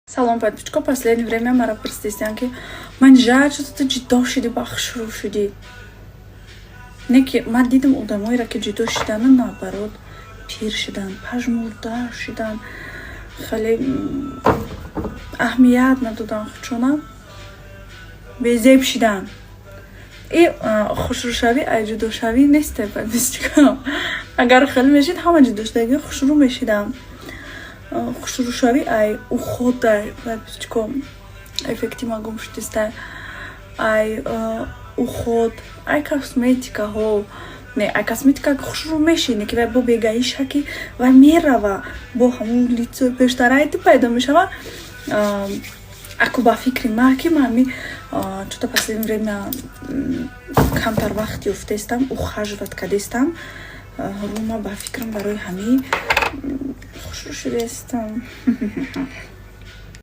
Салом, подписчико. Последнее время мара пурсидистиян, ки Манижа, чё ту ҷиддо шудӣ, ба хушрӯ шудӣ? Не ки ман дидам одамоеро, ки ҷудо шидану, наоборот, пир шидан, пажмурда шидан, хеле аҳамият надодан худшона, безеб шидан. И хушрӯшавӣ ай ҷудошавӣ несте, подписчико. Агар хеле мешид, ҳама ҷудошудагӣ хушрӯ мешидам. Хушрӯшавӣ ай уход ай, подписчико. Эффекти ма гум шудиста. Ай уход, ай косметикаҳо. Не, ай косметика хушрӯ меши, не ки вай бо бегаиша, ки вай мерава, бо ҳамун лицо и пештараи ту пайдо мешава. Аку ба фикри ма, ки ма ҳами чё-то последнее время камтар вақт ёфтаистам, ухаживать кардистам рӯма, ба фикрам, барои ҳамин хушрӯ шудаистам.